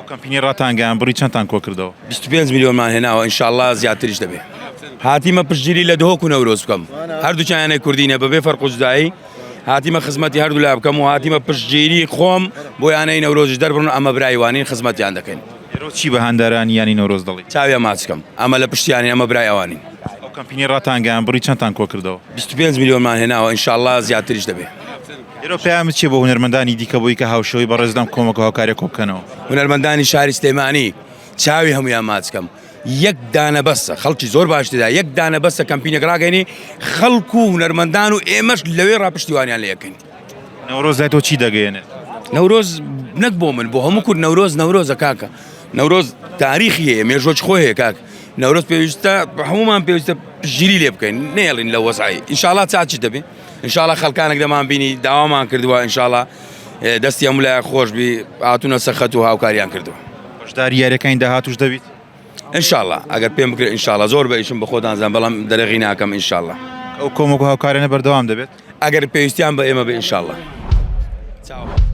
ئەو کەمپینەی ڕاتانگەیان بڕی چەندتان کۆکردەوە؟ 25 ملیۆنمان هێناوە ئینشاڵڵا زیاتریش دەبێ. هاتیمە پشتگیری لە دهۆک و نەورۆز بکەم هەردووکیان یانەی کوردینە بەبێ فەرق و جودایی هاتیمە خزمەتی هەردوولا بکەم و هاتیمە پشتگیری خۆم بۆ یانەی نەورۆزیش دەربڕن ئەمە برای وانین خزمەتیان دەکەین. لێرەوە چی بە هاندەرانی یانەی نەورۆز دەڵێیت؟ چاویان ماچ کەم ئەمە لە پشتیانین ئەمە برای ئەوانین. ئەو کەمپینەی ڕاتانگەیان بڕی چەندتان کۆکردەوە؟ 25 ملیۆنمان هێناوە ئینشاڵڵا زیاتریش دەبێ. لێرەوە پەیامت چیە بۆ هونەرمەندانی دیکە بۆی کە هاوشێوەی بەڕێزت ئەم کۆمەک و هاوکاریە کۆبکەنەوە؟ هونەرمەندانی شاری سلێمانی چاوی هەموویان ماچ کەم یەک دانە بەسە خەڵکی زۆر باش تێدا یەک دانە بەسە کەمپینێک ڕاگەینی خەڵک و هونەرمەندان و ئێمەش لەوێ ڕا پشتیوانیان لێ ئەکەین. نەورۆز لای تۆ چی دەگەیەنێت؟ نەورۆز نەک بۆ من بۆ هەموو کورد نەورۆز نەورۆزە کاکە نەورۆز تاریخی هەیە مێژۆچ خۆی هەیە کاک نەورۆز پێویستە هەمومان پێویستە پشتگیری لێ بکەین نێڵین لە وەزعی ئینشاڵا چاچی دەبێ ئینشاڵا خەڵکانێک دەمان بینی داوامان کردووە ئینشاڵا دەستی هەموو لایەک خۆش بی هاتوونە سەر خەت و هاوکاریان کردووە. بەشداری یاریەکانی داهاتووش دەبیت؟ ئینشاڵا ئەگەر پێم بکرێت ئینشاڵا زۆر بە ئیشم بە خۆتان زان بەڵام دەرەغی ناکەم ئینشاڵا. ئەو کۆمەک و هاوکاریانە بەردەوام دەبێت؟ ئەگەر پێویستیان بە ئێمە بێ ئینشاڵا. چاو.